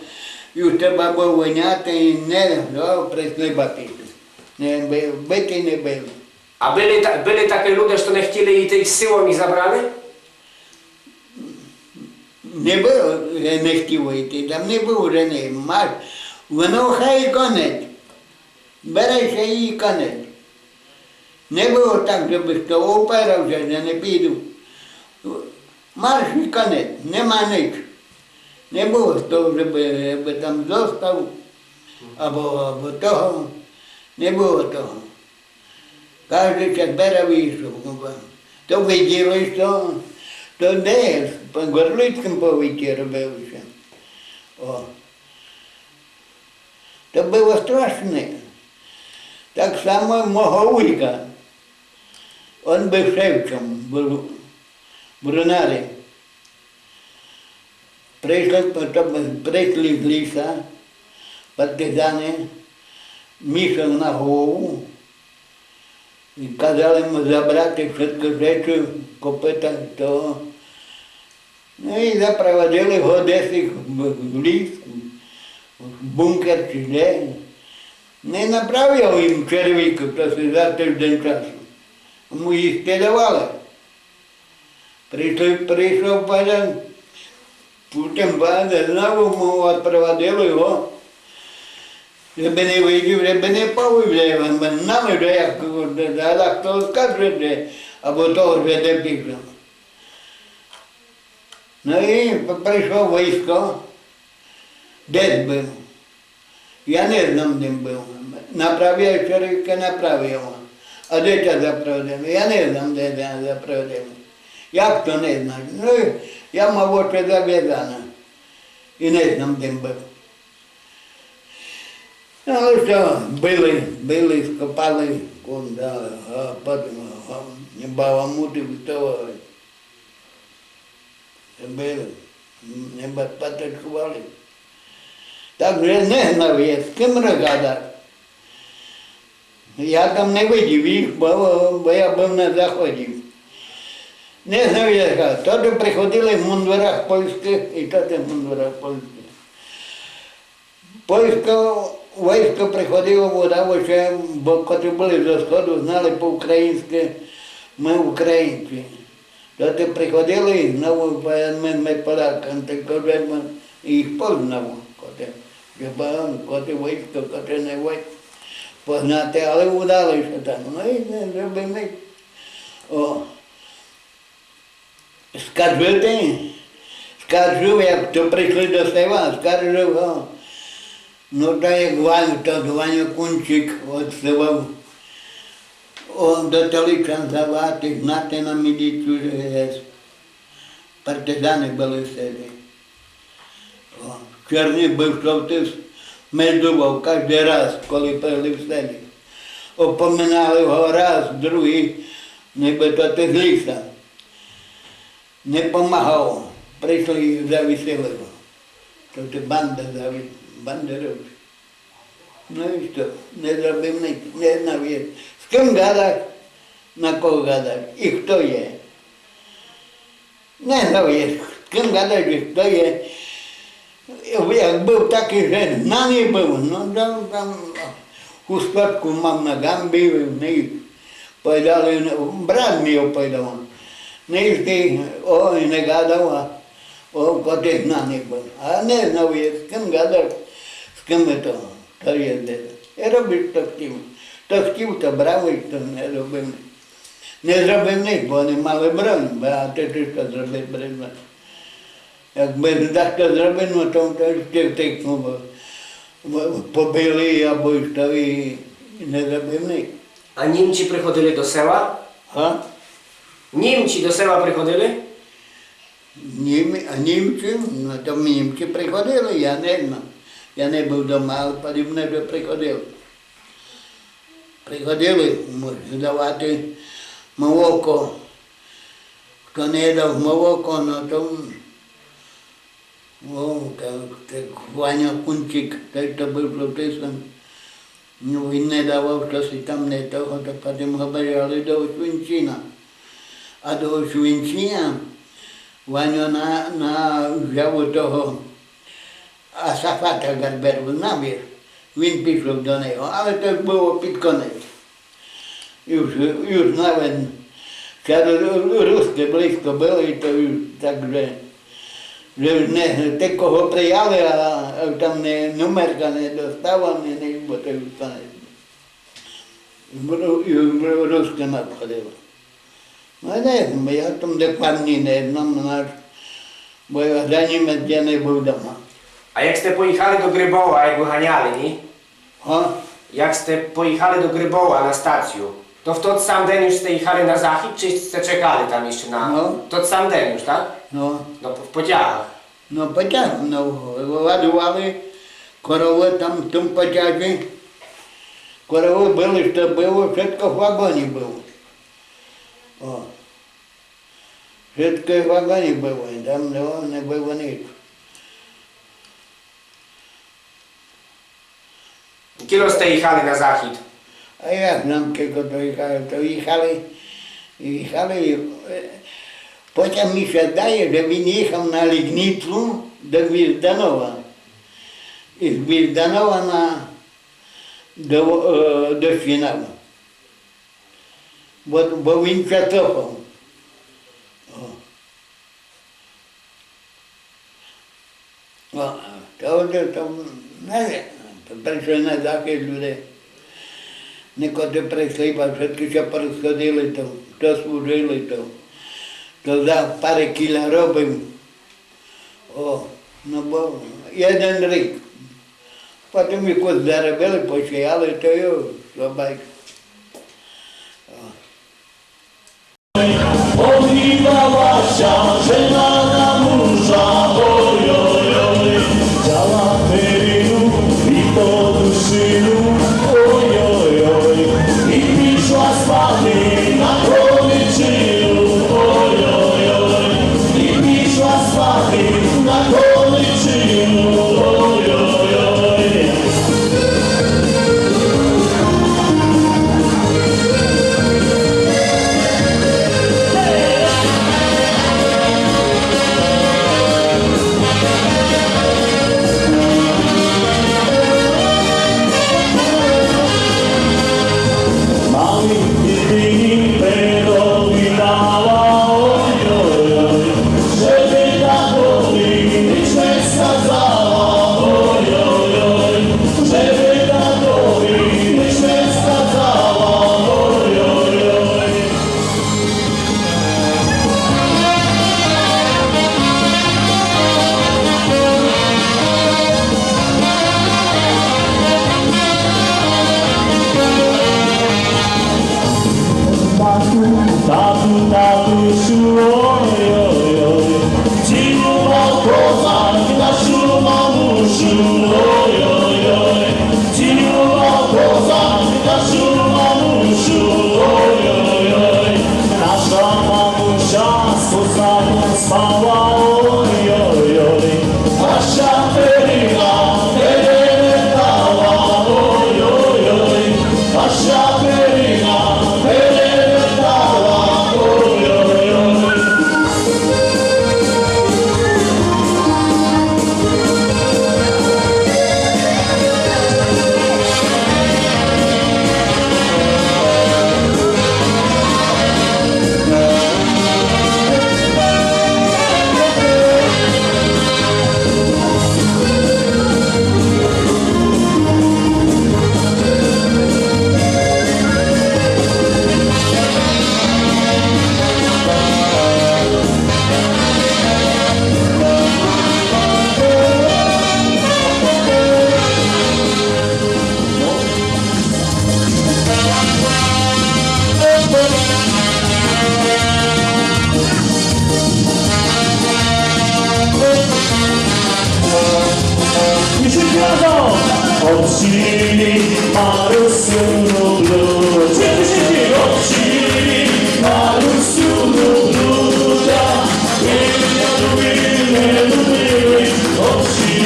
і уж треба было выняти, і не, ну, през хліба пішли. Не, би-, биті не были. А были та-, были такы люди, што не хотіли іти і силом їх забрали? Не было, же не хотів іти, там не было, же не марш. Воно хай і конець. Бере ся і конець. Не было так, же бы хто упирав ся, же не піду. Марш і конець, нема ніч. Не было того, же бы, же бы там зостав, або, або того. Не было того. Каждый час бере і йшов. То виділи, што то де, по Горлицькым повіті робило ся. О. То было страшне. Так само мого вуйка. Он быв шевчом, быв в Брунарі. Прийшли, потім прийшли з ліса партизаны, мішок на голову, і казали му забрати вшытко речы, копыта, то. Ну і запровадили го десь в, в ліс, в бункер чи де. Не направив їм червіку, то ся за тыждень часу. Му їсти давали. Прийшов, прийшов пан, потім пан, знову му відпровадили його. Же бы не видів, же бы не повів, же бы знали, же як, же, же, хто скаже, же, або того, же де пішов. Ну і прийшло войско, десь быв. Я не знам, де быв. Направив, чоловіка направив. А де тя запровадили? Я не знам, де тя запровадили. Як то не знаш? Ну, я мав очі завязані. І не знам, де быв. Ну, што, били, били, скопали, куда, а потім, а, баламутив того. Били, не патачкували. Так же не знав я, з ким розгадати. Я там не видів їх, бо, бо я быв на заході. Не знаю, яка. Тоты приходили в мундурах польскых і тоты в мундурах польскых. Польске войско приходило, удало ся, бо котры были зо сходу, знали по-україньскы, мы українці. Тоты приходили і знову, мы, мы полякы, тілько вже мы їх познали, котры, же было, котры войско, котры не войско, познати, але удало ся там. Ну і не зробив ніч. О. Скаржити, скаржив, як то прийшли до села, скаржив, о. Ну, та як Вань-, тот Ваня Кунчик одсилав, о, до Толичан завати, знати на міліцію, же є. Партизаны были в селі. О, чорный быв, жовтый, междував каждый раз, коли были в селі. Опоминали го раз, другый, нібы то ты з ліса. Не помагав, прийшли і завісили го. То ты банда заві-, бандеровці. Ну і што? Не зробив ніч, не знав єм, з кым гадаш, на кого гадаш і хто є. Не знав єм, з кым гадаш і хто є. Як быв такый, же знаный быв, ну, там, там хусточку мав на ґамбі, в ній повідали, брат мій оповідав. Не їсти, о, і не гадав, а, о, котрый знаный быв. А не знав єм, з кым гадав, з кым то, то є де. І робив, што хотів. Што хотів, то брав, і што не робив. Не зробив ніч, бо они мали бронь, бо а ты, ты што зробив бронь? Якбы дехто зробив, ну, то, то ще втекнув, бо, бо побили або што і не зробив ніч. А німці приходили до села? А? Німці до села приходили? Нім-, а німці, ну, то німці приходили, я не знав. Я не быв дома, але подібно, же приходили. Приходили, м, давати молоко. Хто не дав молоко, ну, то, о, так, так Ваня Кунчик, той, што быв жовтый, ну, він не давав, што си там не того, то потім го бежали до Освінчина. А до Освінчина Ваню на, на, взяв у того Асафата Гарберу, знав єм, він пішов до нього, але то было під конець. Юж, юж навен, ся ру-, ру-, рускі близько были, і то юж так же, же не, тілько го прияли, а, а там не, нумерка не достала, не, не, бо то юж конець. Ру-, і ру-, рускі надходили. Ну, не знам, я там докладні не знам, наш, бо я за німы я не быв дома. А як сте поїхали до Грибова, як выганяли, ні? Га? Як сте поїхали до Грибова на стацію, то в тот сам ден юж сте їхали на захід, чи сте чекали там іщы на... Ну. Тот сам ден юж, так? Ну. Ну, в потягах. Ну, потяг, ну, ладували коровы там в тым потязі. Коровы были, што было, вшытко в ваґоні было. О. Вшытко в ваґоні было, і там не, не было ніч. Кілько сте їхали на захід? А я знам, кілько то їхали, то їхали, їхали, е, потім мені ся здає, же він їхав на Лігницю до Гвізданова. І з Гвізданова на, до, е, до Свінави. Бо, бо він ся цопав. О. О, то, то, то, не, то прийшли на захід люди. Некотрі прийшли, бо вшыткі ся порозходили, то, то служили, то, то за пару кіля робив. О, ну, бо єден рік. Потім якось заробили, посіяли, то й слабайка. О. Обнімала ся жена на мужа, ой-ой-ой, взяла перину і подушину, ой-ой-ой, і пішла спати на коничину, ой-ой-ой, і пішла спати на коничину, ой-ой-ой. Обчини, Марусю, люблю тя. Обчини, Марусю, люблю тя. Обчини,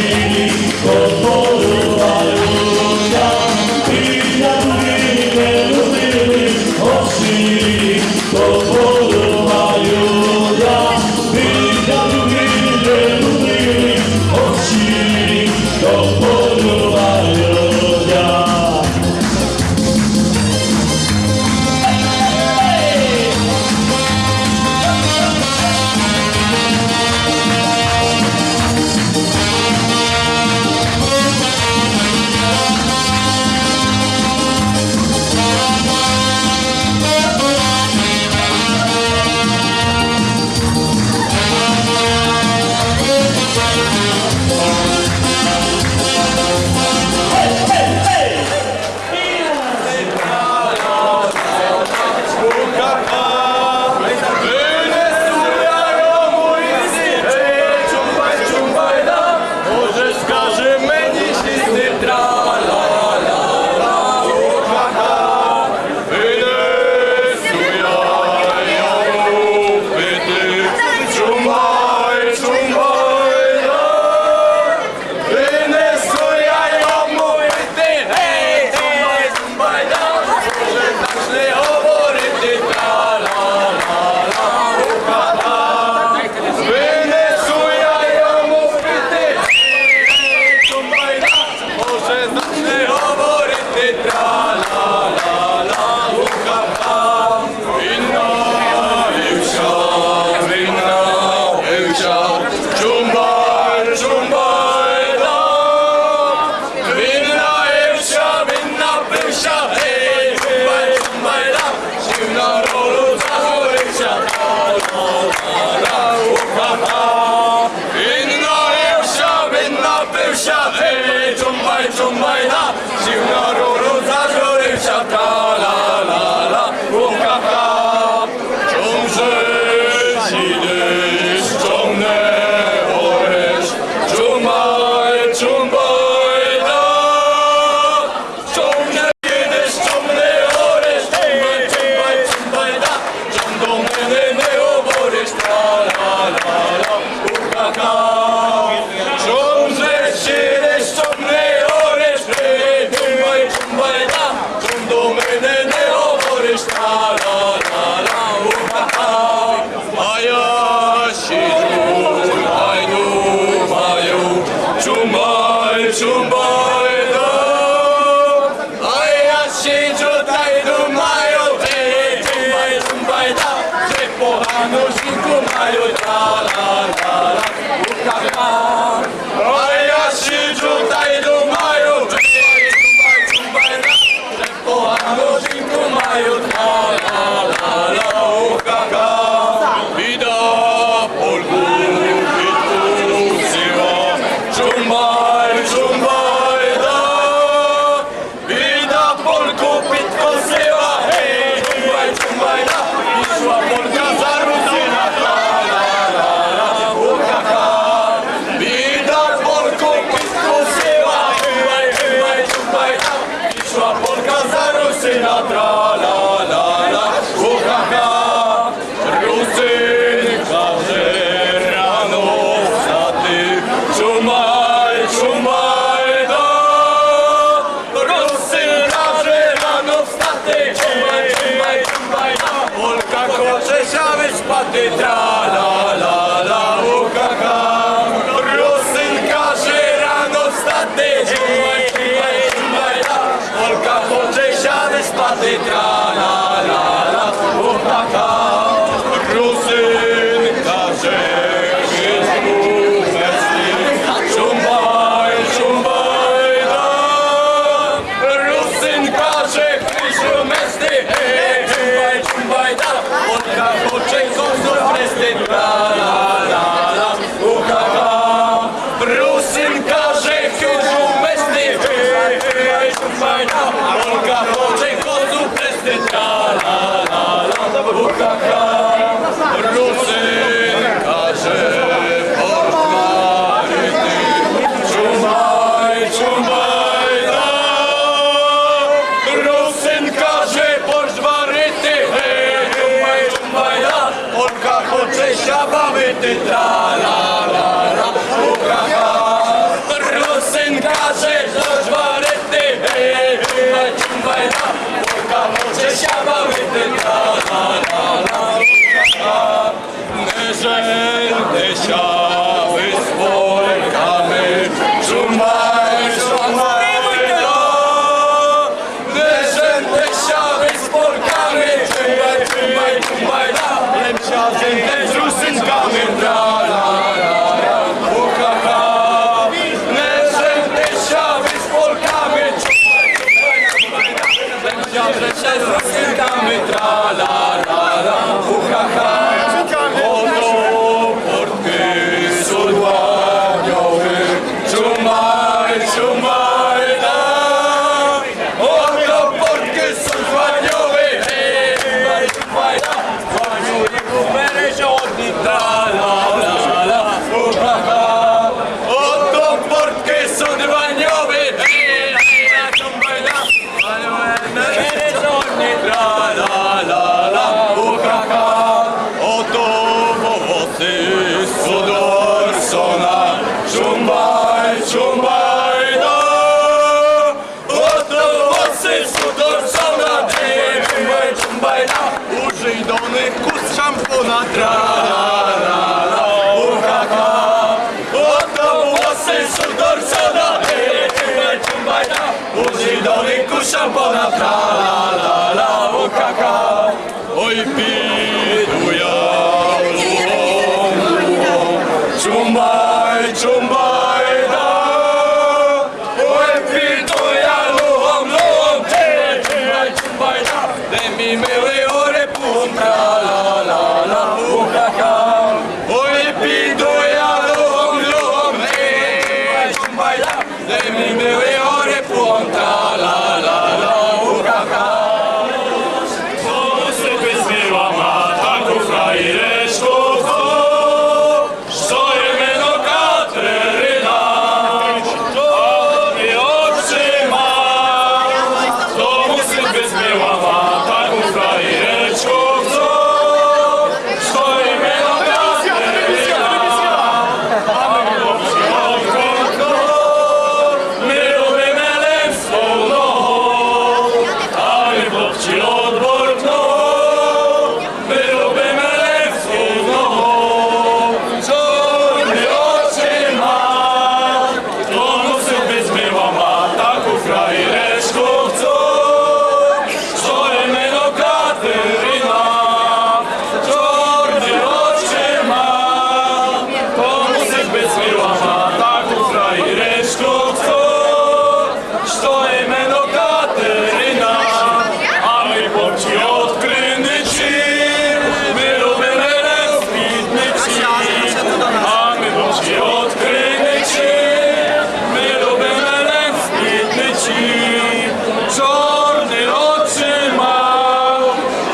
Чеся бавити, тра-ла-ла-ла, у-ха-ха. Русинка же дожварити, гей, гей, чумбай, да. У-ха-ха, чеся бавити, тра-ла-ла-ла, у-ха-ха. Не женьте ся ви з поляками, чумбай, чумбай, да. Не женьте ся ви з поляками, чумбай, чумбай, чумбай, да. Лем ся женьте з русинками, тра-ла-ла-ла, у-ха-ха. Не женьте ся ви з поляками, чумбай, чумбай, чумбай, да. Лем ся женьте з русинками, тра-ла-ла-ла, у-ха-ха. Ото портки суть ваньови, чумбай, чумбай, да. Ото портки суть ваньови, гей, гей, гей, да. Ваньови у бережодні, тра-ла-ла-ла, у-ха-ха. Ото портки суть ваньови, гей, гей, гей, чумбай, да. Ваньови у бережодні, тра-ла-ла-ла, у-ха-ха. Ото волоси суть Орсона, чумбай, чумбай, да. Ото волоси суть Орсона, гей, чумбай, чумбай, да. Ужий до них кус шампона, тра-ла-ла-ла, у-ха-ха. Ото волоси суть Орсона, гей, чумбай, чумбай, да. Ужий до них кус шампона, тра-ла-ла-ла, у-ха-ха. Ой, піду я лугом, лугом, чумбай, чумбай, да. Ой, піду я лугом, лугом, гей, чумбай, чумбай, да. Де мій милый горе пугом, тра-ла-ла-ла, у-ха-ха. Ой, піду я лугом, лугом, гей, чумбай, чумбай, да. Де мій милый горе пугом, тра-ла-ла-ла, у-ха-ха. Хто мусить быти з милами, таку фраєречку, хто? Што є мено Катерина, чорні очима. Хто мусить быти з милами, таку фраєречку, хто? Што є мено Катерина, а мы хлопці одборно, мы любиме лем з полного, а мы хлопці одборно, мы любиме лем з полного, чорні очима. Хто мусить быти з милами, таку фраєречку, хто? Што є мено Катерина, чорні очима. Хто мусить быти з милами, таку фраєречку, хто? Што є мено Катерина, а мы хлопці од Криниці, мы любиме лем спідниці, а мы хлопці од Криниці, мы любиме лем спідниці, чорні очима.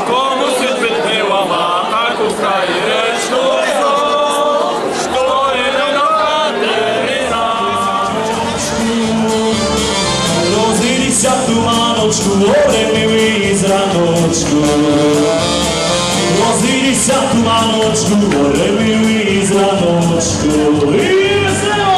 Хто мусить быти з милами, таку фраєречку, хто? Што є мено Катерина. Розыйди ся, туманочку, горе милый з раночку. Розыйди ся, туманочку, горе милый з раночку. І весело!